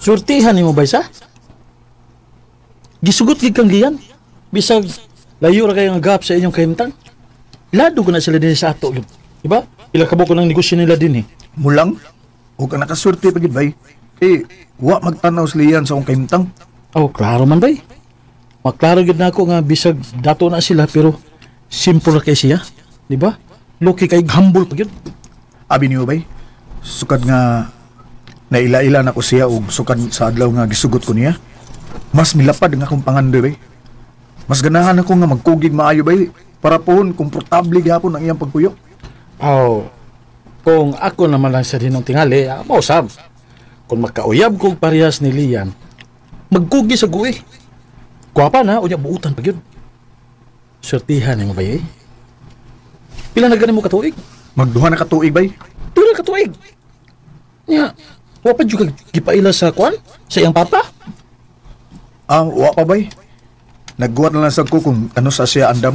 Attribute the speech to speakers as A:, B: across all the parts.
A: Surtihan nimo bay sa? Gisugot gid kang Lian. Bisag layo ra kayo nga gap sa inyong kahimtang. Lado ko na sila din sa ato gyud. Diba? Pila ka buok ng negosyo nila din eh.
B: Mulang? O ka nakasurti pa gid bay. Eh, wa magtanaw si Lian sa akong kahimtang.
A: Oh, klaro man bay. Maklaro gid na ako nga bisag dato na sila pero simple ra kay siya, di ba? Lucky kay humble pa gyud.
B: Abi niyo bay. Sukad nga naila-ila na ko siya og sukad sa adlaw nga gisugot ko niya. Mas milapad ang akong pangandoy bay. Mas ganahan ako nga magkugig maayo bay para pohon komportable gihapon ang iyang pagpuyo.
A: Oh, kung ako naman lang sa dinong tingali, mausab. Kung makauyab kog parehas ni Lian, magkugi sa guwi. Kuwapa na, unya buutan pa gyud. Surtihan nimo bay eh. Pila na gani mo katuig?
B: Magduha na katuig bay.
A: Pila katuig? Nya, wa pa jud ka gipaila sa kwan? Sa iyang papa?
B: Ah, wa pa bay. Nagguwat na lang sad ko kung ano sa siya andam.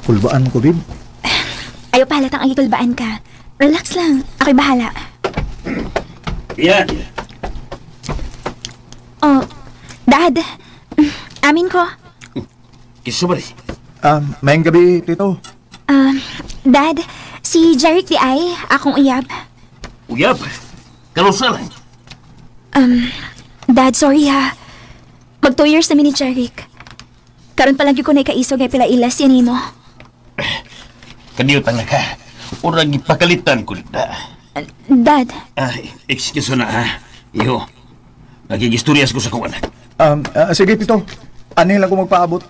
B: Kulbaan ko, babe.
C: Ayaw pa halatang ang ikulbaan ka. Relax lang. Ako'y bahala.
D: Yan.
C: Oh, Dad. Amin ko.
D: Kinsa ba ni?
B: Maayong gabi, Tito.
C: Dad, si Jeric di ay, akong uyab.
D: Uyab? Karusa lang.
C: Dad, sorry ha. Mag 2 years na mi ni Jeric. Karon pa lang ko na ikaisog ay pila ilas yan nimo.
D: Kaniyot ang naka. Urang ipakalitan ko na.
C: Dad.
D: Excuse na ha. Iho. Nagigistoryas ko sa kong anak.
B: Sige, Tito. Anil lang ko magpaabot.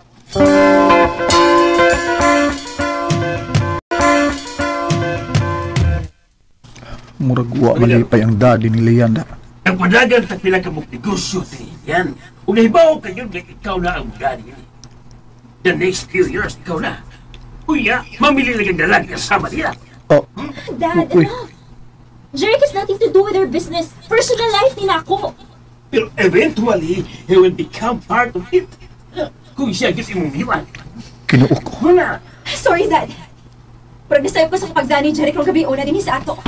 B: Murag wa malipay ang daddy ni Lian da.
D: Ang padagan sa pila ka mong negosyo ti Lian. Ug nahibaw kayo nga ikaw na ang daddy. The next few years, ikaw na. Uya, mamili lang ang dalag kasama niya.
B: Oh.
C: Dad,
B: uy.
C: Enough. Jeric has nothing to do with our business. Personal life ni nako.
D: Pero eventually, he will become part of it. Kung siya gusto mong iwan.
B: Kinuok ko.
D: Wala.
C: Sorry, Dad. Pero nasayop ko sa kapagdaan ni Jeric rong gabi una din sa ato.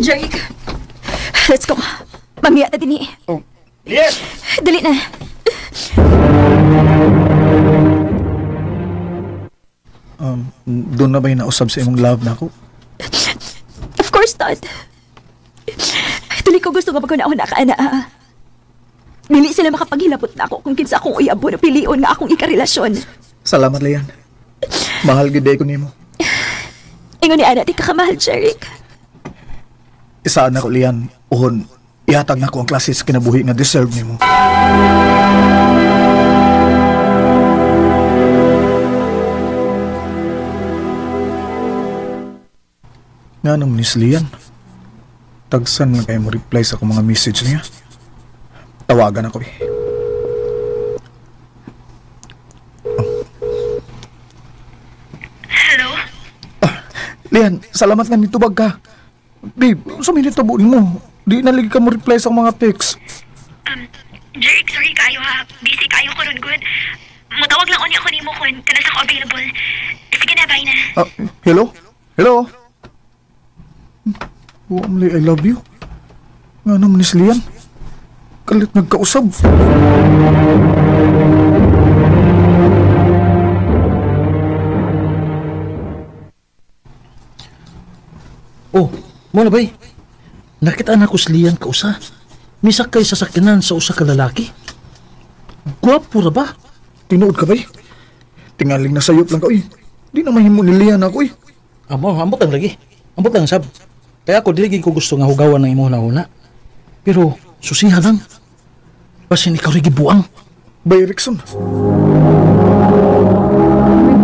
C: Jeric, let's go. Mamiya na din eh.
B: Oh.
D: Yes!
C: Dali na.
B: Doon na ba'y nausab sa imong love na ako?
C: Of course not. Tuloy ko gusto nga pagkuna-una ka, ana. Dili sila makapaghilabot na ako kung kinsa akong uyabo na pilion nga akong ikarelasyon.
B: Salamat, Lian. Mahal gid ko nimo.
C: Ingon ni Ana, di ka kamahal, Jeric.
B: Isaan na ko, Lian. Uhon, ihatag na ko ang klase sa kinabuhi nga deserve nimo. Nga naman ni Lian. Tagsan lang kayo mo reply sa akong mga message niya. Tawagan ako eh. Oh.
C: Hello?
B: Lian, salamat nga nitubag ka. Babe, sa minute tabo mo. Di naligi ka mo reply sa akong mga text.
C: Jeric, sorry kayo ha. Busy kayo ko ron, good. Mutawag lang unya ko nimo kun kanas ako available. Sige na, bye na.
B: Hello? Hello? Wamli, I love you. Nga naman ni Lian. Kalit nagkausab.
A: Oh, mo na bay. Nakita na ko si Lian kausa. Misakay sa sakyanan sa usa ka lalaki. Gwapo ra ba?
B: Tinuod ka bay? Tingaling na sayop lang ka, uy. Di na mahimo ni Lian ako, uy.
A: Amo, ambot lang lagi. Ambot lang sab. Kaya ako dili ko gusto nga hugawan ng imong hunahuna. Pero susiha lang. Basin ikaw rin gibuang.
B: Bay Rickson.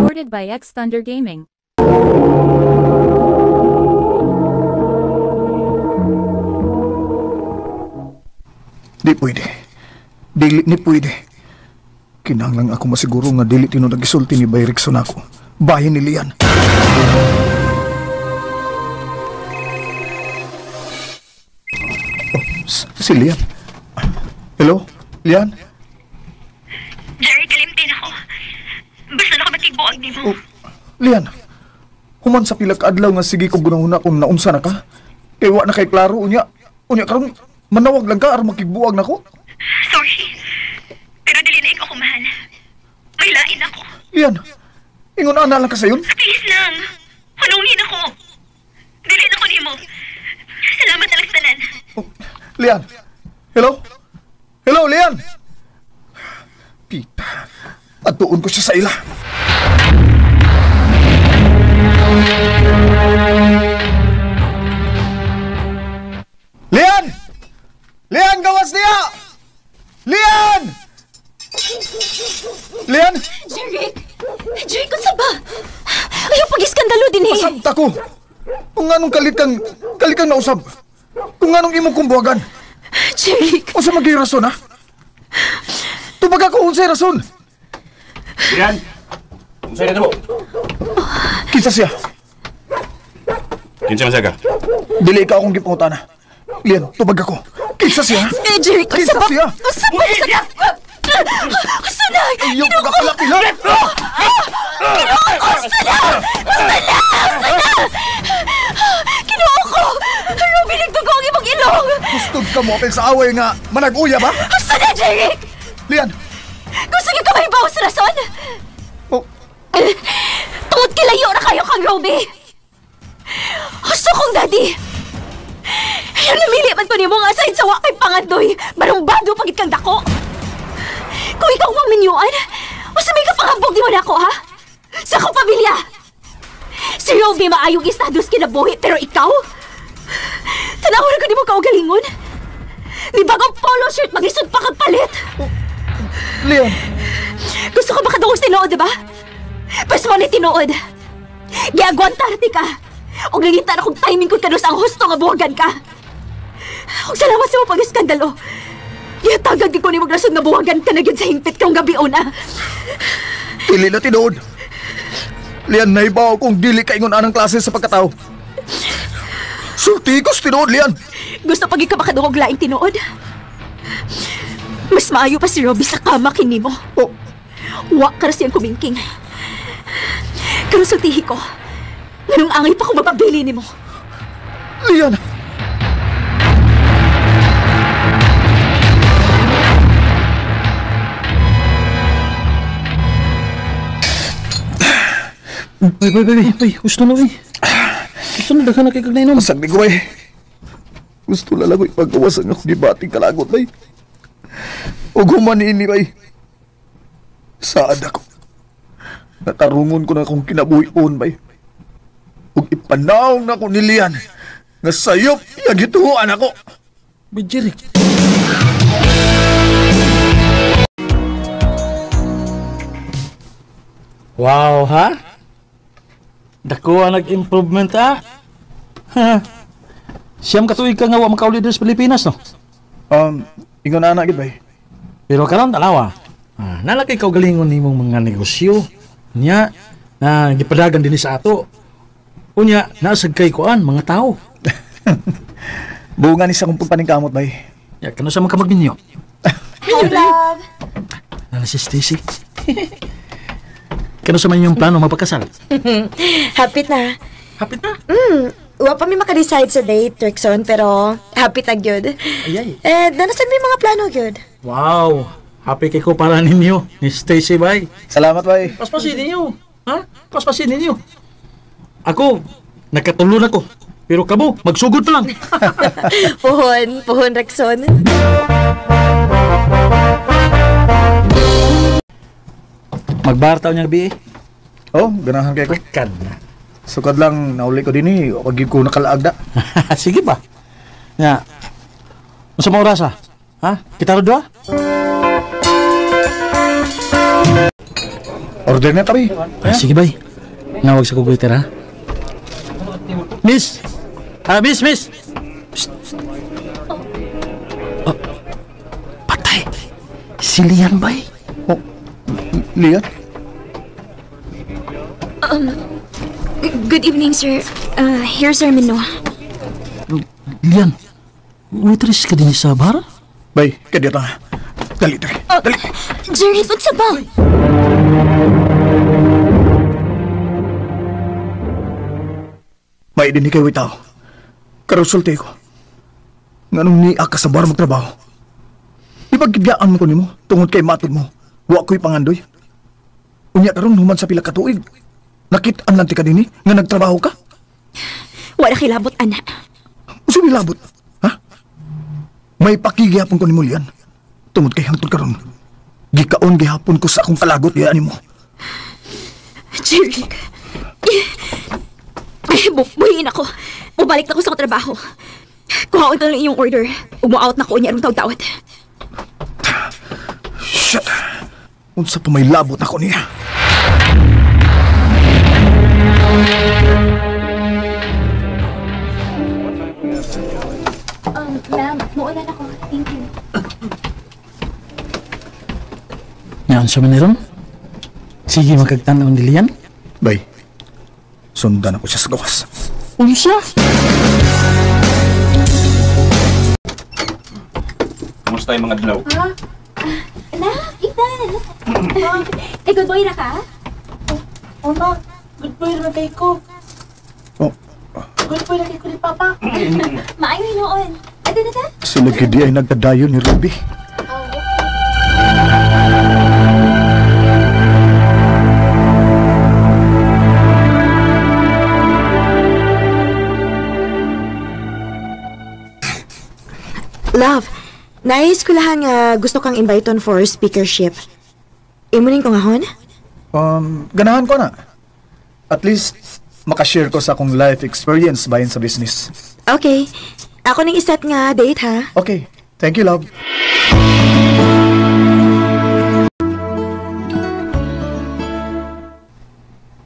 E: Recorded by X Thunder Gaming.
B: Di pwede. Dili ni pwede. Kinahanglan ako masiguro nga dili tinuod ang gisulti ni Bay Rickson ako. Bahin ni Lian. Oh, si Lian. Hello? Lian?
C: Jerry, kalimtin ako. Basta na ka matigbuag nimo.
B: Oh, Lian. Human sa pila ka adlaw nga sige kong gunahuna kung naunsa na ka. Kay wa na kay klaro unya. Unya karon manawag lang ka aron makigbuwag nako.
C: Sorry. Pero dili na ikaw kumahal. May lain ako.
B: Lian, ingon ana lang ka sayon.
C: Please lang. Hulungin ako. Dili na ko nimo. Salamat na lang sa tanan.
B: Oh, Lian. Hello? Hello, Lian. Pita. Atuon ko siya sa ila. Lian! Lian, gawas niya! Lian! Lian!
C: Jeric! Jeric, unsa ba? Ayaw pag-iskandalo din eh.
B: Pasabta ko! Kung anong kalit kang nausab. Kung anong imong kumbuhagan.
C: Jeric!
B: Unsa maging rason, ha? Tubag ako unsay rason.
D: Lian! Unsay na mo?
B: Kinsa siya?
F: Kinsa man siya ka?
B: Dili ka akong gipangutana. Lian, tubag ako. Kinsa siya?
C: Eh, Jeric, unsa
B: Kinsa
C: ba?
B: siya?
C: Unsa ba? Unsa na?
B: Iyong pagkapila-pila!
C: Kinuha ko! Unsa na? Unsa na? Unsa na? Kinuha ko! Ruby, nagdugo ang imong ilong!
B: Gustod ka mo apil sa away nga manag-uya ba?
C: Unsa na, Jeric?
B: Lian!
C: Gusto niyo ka mahibaw sa rason?
B: Oh,
C: Tungod kilayo na kayo kang Ruby! Gusto kong daddy! Yung namili man ko nimo nga aside sa wakay pangandoy, marumbado pagit kang dako! Kung ikaw maminyuan, usa may kapangabog di mo na ako, ha? Sa akong pamilya! Si Ruby maayong estado sa kinabuhi, pero ikaw? Tanaw na ko di mo kaugalingon? Ni bagong polo shirt, maglisod pa kang palit!
B: Lian!
C: Gusto ko makadungog sa tinuod, di ba? Pwes mo ni tinuod. Giagwanta na ti ka. Og nangita na kong timing kung kanus ang husto nga buwagan ka. Og salamat sa mo pag-iskandalo. Gihatagan ko ni rason nga buwagan ka na gyud sa hingpit kang gabi una.
B: Dili na tinuod. Lian, naibaw kung dili ka ingon anang klase sa pagkatao. Sulti ko sa tinuod, Lian!
C: Gusto pag ka makadungog laing tinuod. Mas maayo pa si Robby sa kama kinimo.
B: Oh,
C: Wa ka ra siyang kumingking. Karon sultihi ko. Nganong angay pa ko mapabili nimo.
B: Lian!
A: Bay, bay, bay, bay, gusto na, bay. Gusto na, daghan na kay kag nainom.
B: Masag ni ko, bay. Gusto na lang ko ipagawas ang akong gibating kalagot, bay. Ug human niini, bay. Saad ako. Natarungon ko na akong kinabuhi-on, bay. Ug ipanaw na ko ni Lian nga sayop iya gituhuan ako.
A: Bay, Jeric. Wow, ha? Dako ang nag-improvement, ha? Ha? Siyam katuig ka nga wa makauli diri sa Pilipinas, no?
B: Ingon na anak, gid, bay.
A: Pero karon tanawa. Ah, nalaki kaugalingon nimong mga negosyo. Nya na gipadagan dinhi sa ato. Unya, naasag kay kuan mga tao.
B: Bunga ni sa akong pagpaningkamot, bay.
A: Ya, kano sa man ka magminyo?
C: Hi, love.
A: Nana si Stacy. Kano sa man yung plano mapakasal?
G: Hapit na.
A: Hapit na.
G: Wa pa mi maka-decide sa date, Trixon, pero happy ta gyud.
A: Ay, ay.
G: Eh, nanasan may mga plano gyud.
A: Wow. Happy kay ko para ninyo ni Stacy, bay.
B: Salamat, bay.
A: Paspasin ninyo. Ha? Paspasin ninyo. Ako, nakatulo na ko. Pero kamo, magsugod pa lang.
G: Puhon, puhon, Rexon.
A: Magbartaw niya gabi eh.
B: Oh, ganahan kay ko.
A: Kan na.
B: Sukad lang, nauli ko din eh. Pag ko nakalaag na.
A: Sige ba? Nga. Unsa mo oras ah? Ha? Kita ro doa?
B: Order na tabi.
A: Ah, sige bay. Nawag sa kuguiter ha. Miss. Ah, miss, miss. Psst. Oh. Patay. Si Lian bay.
B: Oh, Lian?
C: Good evening, sir. Here's our menu.
A: Lian. Waitress ka din sa bar?
B: Bay, kadya ta. Dali, dali. Dali.
C: Jerry, unsa ba?
B: May din kay tao. Karusulti ko. Nganong niya ka sa bar magtrabaho. Di ba gibiyaan mo ko nimo tungod kay matod mo. Wa ko'y pangandoy. Unya karon human sa pila ka tuig. Nakit-an lang ti ka dinhi nga nagtrabaho ka.
C: Wala kilabot ana.
B: Unsa milabot? Ha? May pakigihapon ko nimo Lian. Tungod kay hangtod karon. Gikaon gihapon ko sa akong kalagot diha nimo.
C: Jeric. Buhin ako. Mubalik na ko sa akong trabaho. Kuhaon na lang iyong order. Ug mo-out na ko niya arong tawd-tawad.
B: Shit! Unsa pa may labot ako niya?
C: Ma'am, muulan ako. Thank you.
A: Ngayon siya man. Sige, magkagtanaw ni Lian.
B: Bay, sundan ako siya sa gawas.
A: Unsa?
F: Kumusta yung mga adlaw?
C: Anak, Ethan! Eh, good boy na ka?
H: Oh, ma. Good boy na kay ko.
B: Oh.
H: Good boy na kay ko ni Papa.
C: Maayo noon. Ate na ta?
B: Sila gidi ay nagkadayon ni Ruby.
G: Love, nais ko lahan nga gusto kang invite on for speakership. Imunin ko nga hon?
B: Ganahan ko na. At least, makashare ko sa akong life experience bahin sa business.
G: Okay. Ako nang iset nga date ha.
B: Okay. Thank you, love.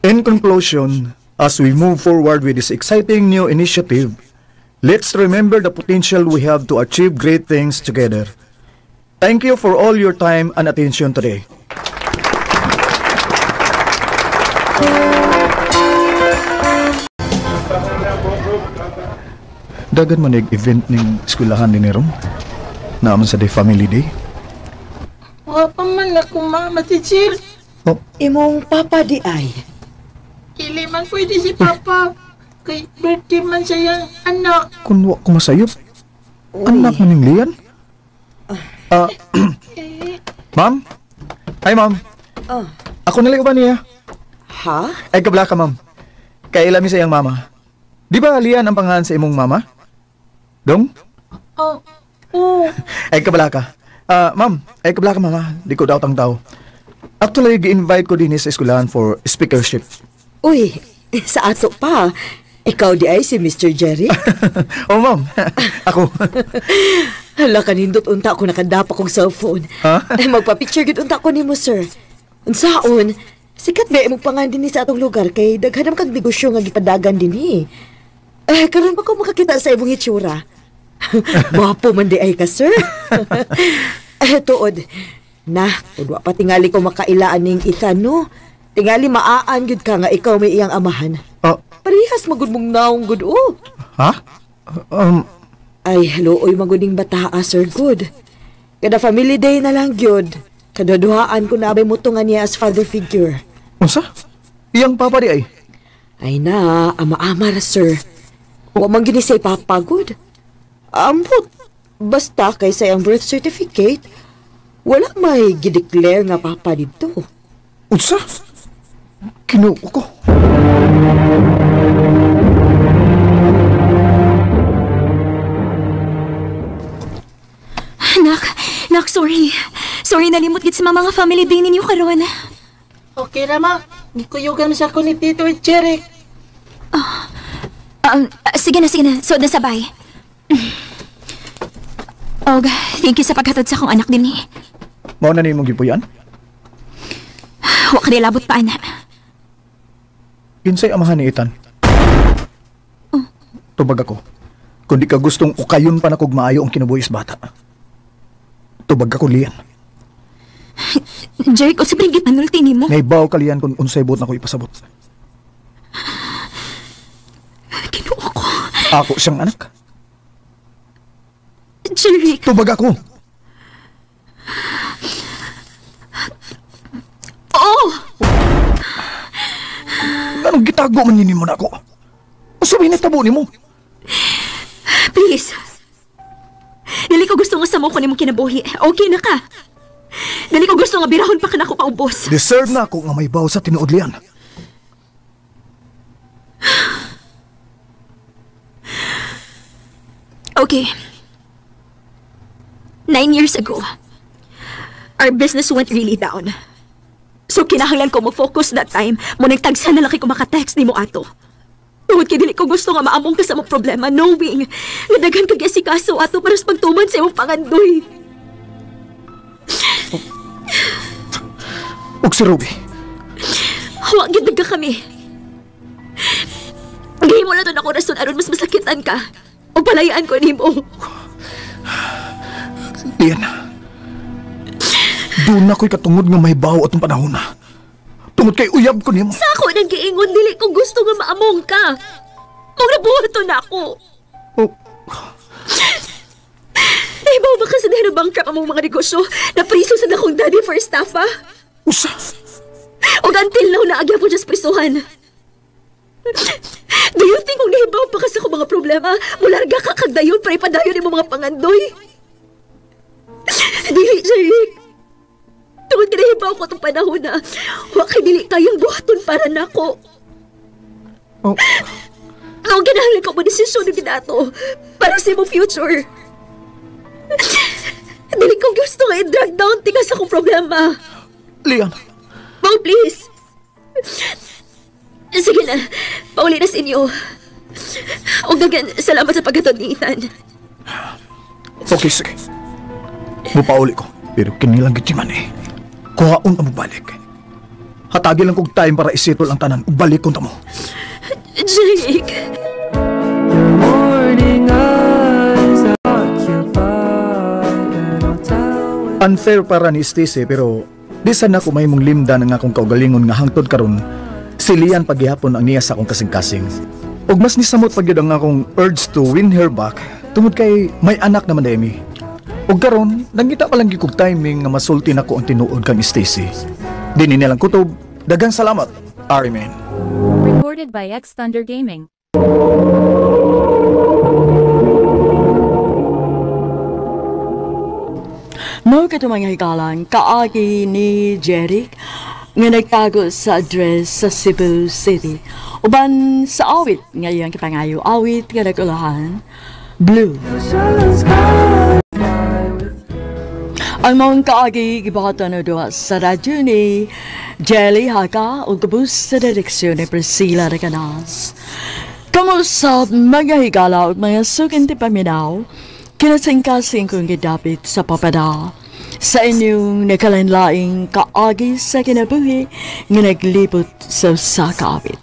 B: In conclusion, as we move forward with this exciting new initiative, let's remember the potential we have to achieve great things together. Thank you for all your time and attention today. Dagan man event ning eskwelahan ni Nerom. Naaman sa day family day.
H: Wa pa man ako mama si Jill.
B: Oh.
I: Imong papa di ay.
H: Dili man pwede si papa. Kay birthday man siya yung anak.
B: Kung wa ko masayop, anak man ning Lian. Ma'am? Hi, ma'am.
I: Oh.
B: Ako naligo ba niya?
I: Ha?
B: Ay, kabla ka, ma'am. Kaila mi sa iyang mama. Di ba Lian ang pangalan sa imong mama? Dong?
H: Oh. Oh.
B: Ay, kabla ka. Ma'am, ay kabla ka, mama. Di ko daw tang tao. Actually, gi-invite ko din sa eskwelahan for speakership.
I: Uy, sa ato pa. Ikaw di ay si Mr. Jerry?
B: Oh, ma'am. Ako.
I: Hala, kanindot unta ako nakadapa kong cellphone.
B: Ha?
I: Magpa-picture gid unta ko nimo, sir. Unsaon? Sikat ba imong pangan dinhi sa atong lugar kay daghan man kag negosyo nga gipadagan dinhi. Eh, karon pa ko makakita sa imong itsura. Gwapo man di ay ka, sir. Eh, tuod. Na, kung wa pa tingali ko makailaan ning Ethan, no? Tingali maaan gyud ka nga ikaw may iyang amahan.
B: Oh.
I: Parehas magud mong naong gud, oh.
B: Ha?
I: Ay, luoy maguning bataa, sir, good. Kada family day na lang gyud. Kaduduhaan ko na abay mutungan niya as father figure.
B: Unsa? Iyang papa di ay?
I: Ay na, ama-ama ra, sir. Wa man gini say papa, good. Ambot, basta kay sa iyang birth certificate, wala may gideclare nga papa dito.
B: Unsa? Kinuo ko.
C: Nak, sorry. Sorry, nalimot gid sa mga family day ninyo karon.
H: Okay ra, ma. Gikuyugan siya ko ni Tito Jerry.
C: Sige na, sige na. Suod na sabay. Og, thank you sa paghatod sa akong anak din eh.
B: Mao na nimong gipuy-an?
C: Wa ka nilabot pa, anak.
B: Kinsay amahan ni Ethan? Oh. Tubag ako. Kung di ka gustong ukayon pa na kog maayo ang kinabuhi sa bata. Tubag ako, Lian.
C: Jeric, unsa ba gipanulti nimo?
B: Naibaw ka, Lian, kung unsay buot na ko ipasabot.
C: Kinuo ko.
B: Ako siyang anak.
C: Jeric.
B: Tubag ako.
C: Oh!
B: Anong gitago man nini mo na ako? Unsa may natabo nimo?
C: Please. Dili ko gusto nga samo ko nimong kinabuhi. Okay na ka. Dili ko gusto nga birahon pa ka nako paubos.
B: Deserve na ako nga may baw sa tinuod, Lian.
C: Okay. 9 years ago, our business went really down. So kinahanglan ko mo-focus that time. Mo nagtagsa na lang kay ko maka-text nimo ato. Tungod kay dili ko gusto nga maamong ka sa mong problema knowing nga daghan kag asikaso ato para sa pagtuman sa imong pangandoy.
B: Og si Ruby.
C: Wa gid nagka kami. Gihimo na to nako rason aron mas masakitan ka. O palayaan ko nimo.
B: Lian. Doon na ko'y katungod nga may bawo atong panahon na. Tungod kay uyab ko nimo.
C: Sa ako nang giingon, dili ko gusto nga maamong ka. Mong nabuhaton na ako.
B: Oh.
C: Nahibaw ba ka sa dahil bankrupt ang mga negosyo? Napriso sa akong daddy for estafa?
B: Usa!
C: O until now, naagya po dyan sa prisuhan. Do you think kung nahibaw pa ka sa akong mga problema, mularga ka kagdayon para ipadayon imong mga pangandoy? Dili, Jeric. Tungod ka nahibaw ko itong panahon na wa kay dili kayang buhaton para nako.
B: Oh.
C: Ang kinahanglan ko mo desisyon ng ginato para sa imong future. Dili ko gusto nga i-drag down tinga sa akong problema.
B: Lian.
C: Mau, please. Sige na, pauli na sa inyo. O gagan, salamat sa paghatod ni Ethan.
B: Okay, sige. Mupauli ko. Pero kinilang gitiman eh. Kuhaon ta mo balik. Hatagi lang kog time para isettle ang tanan. Balik ko ta mo.
C: Jake!
B: Unfair para ni Stacy pero di sana ko may mong limda ng akong kaugalingon nga hangtod karon si Lian paghihapon ang niya sa akong kasing-kasing. Ug mas nisamot pag yun ang akong urge to win her back tungod kay may anak naman Demi. Ug karon nangita pa lang gyud kog timing nga masulti nako ang tinuod kang Stacy. Dini nilang kutob. Daghang salamat, Ariman.
E: Recorded by X Thunder Gaming.
J: Mao kato mga higalan, kaagi ni Jeric nga nagtago sa address sa Cebu City. Uban sa awit nga iyang kipangayo, awit nga nagulahan, Blue. Ang maong kaagi gibuhatan na duha sa radyo ni Jelly Haka ug gabus sa direksyon ni Priscilla Recanas. Kamusap mga higala ug mga sukinti paminaw, kinasingkasing kong gidapit sa papada sa inyong nakalanlaing kaagi sa kinabuhi nga naglibot sa usa ka awit.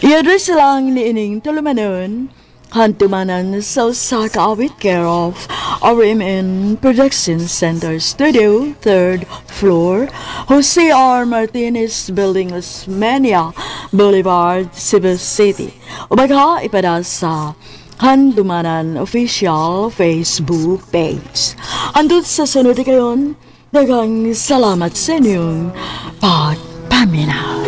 J: I-address lang ni ining tulumanon, hantumanan sa usa ka awit, care of RMN Production Center Studio, 3rd floor, Jose R. Martinez Building, Osmeña Boulevard, Cebu City. Ubagha ipada sa Handumanan Official Facebook page. Andun sa sunod kayon, daghang salamat sa inyong pagpaminaw.